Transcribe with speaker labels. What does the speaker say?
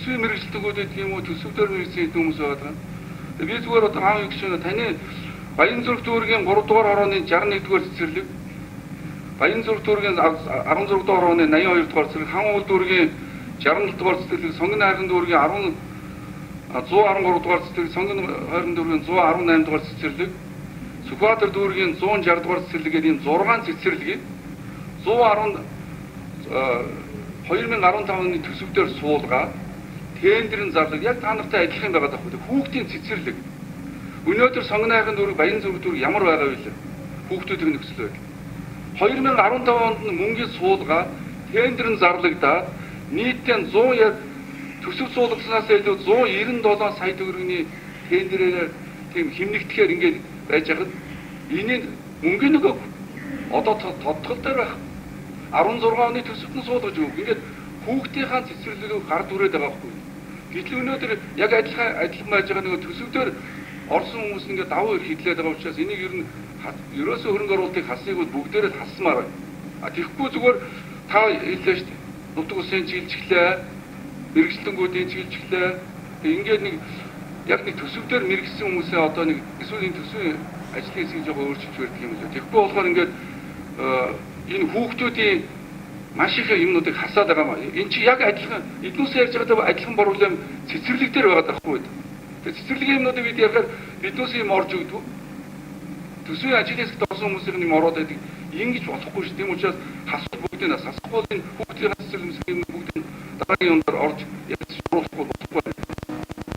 Speaker 1: Төсвийн мэргэжилтэнгүүд гэдэг юм уу, төсөв дээр мэргэжсэн хэдэн хүмүүс байгаа даа. Би зүгээр одоо хаан гишүүн таны Баянзүрх дүүргийн 3 дугаар хорооны 61 дугаар цэцэрлэг, Баянзүрх дүүргийн 16 дугаар хорооны 82 дугаар цэцэрлэг, Хан уул дүүргийн 67 дугаар цэцэрлэг, Сонгон хайрхан дүүргийн 10 113 дугаар цэцэрлэг, Сонгон хайрхан дүүргийн 118 дугаар цэцэрлэг, Сүхбаатар дүүргийн 160 дугаар цэцэрлэг гэдэг ийм 6 цэцэрлэгийг 110 2015 оны төсөв дээр суулгаад тендерийн зарлага яг та нартай адилхан байгаа даахгүй. Хүүхдийн цэцэрлэг. Өнөөдөр Сонгон хайрхан дүүрэг, Баянзүрх дүүрэг ямар байгаа вэ? Хүүхдүүдийн нөхцөл байдал. 2015 онд нь мөнгийг суулгаад тендерийн зарлагдаад нийтдээ 100 яг төсөв суулгаснаас илүү 197 сая төгрөгийн тендерээр тийм хэмнэгдэхээр ингээд байж хахад энэ мөнгөний нөгөө одоо тодтгол дээр байх 16 оны төсөвт нь суулгаж өг. Ингээд хүүхдийнхаа цэцэрлэгийг гар дүрээд байгаа байхгүй. Гэтэл өнөөдөр яг адилхан байж байгаа нөгөө төсөв дээр орсон хүмүүс ингээд давуу их хэдлээд байгаа учраас энийг ер нь ерөөсөө хөрөнгө оруулалтыг хасныг бол бүгдээрээ л хасмаар байна. А тэгэхгүй зүгээр та хэллээ шүү дээ. Нутаг усын чиглэлээ, мэргэжилтэнгүүдийн чиглэлээ. Ингээд нэг яг нэг төсөв дээр мэргэсэн хүмүүсээ одоо нэг эсвэл энэ төсвийн ажлын хэсгийг жоохон өөрчилж барьдаг юм лээ. Тэгэхгүй болохоор ингээд энэ хүүхдүүдийн маш их юмнуудыг хасаад байгаа маа. Энэ чи яг адилхан эднүсээ ярьж байгаатай адилхан проблем цэцэрлэг дээр байгаа даахгүй. Тэгээ цэцэрлэгийн юмнуудыг бид ярихаар биднүүсээ юм орж өгдөг. Төсвийн ажлын хэсэгт орсон хүмүүсийн юм ороод байдаг. Ингэж болохгүй шүү. Тийм учраас хасвал бүгдийг нас хасахгүй энэ хүүхдийн цэцэрлэг юм бүгдийг дараагийн юмдаар орж ярьж болохгүй болохгүй.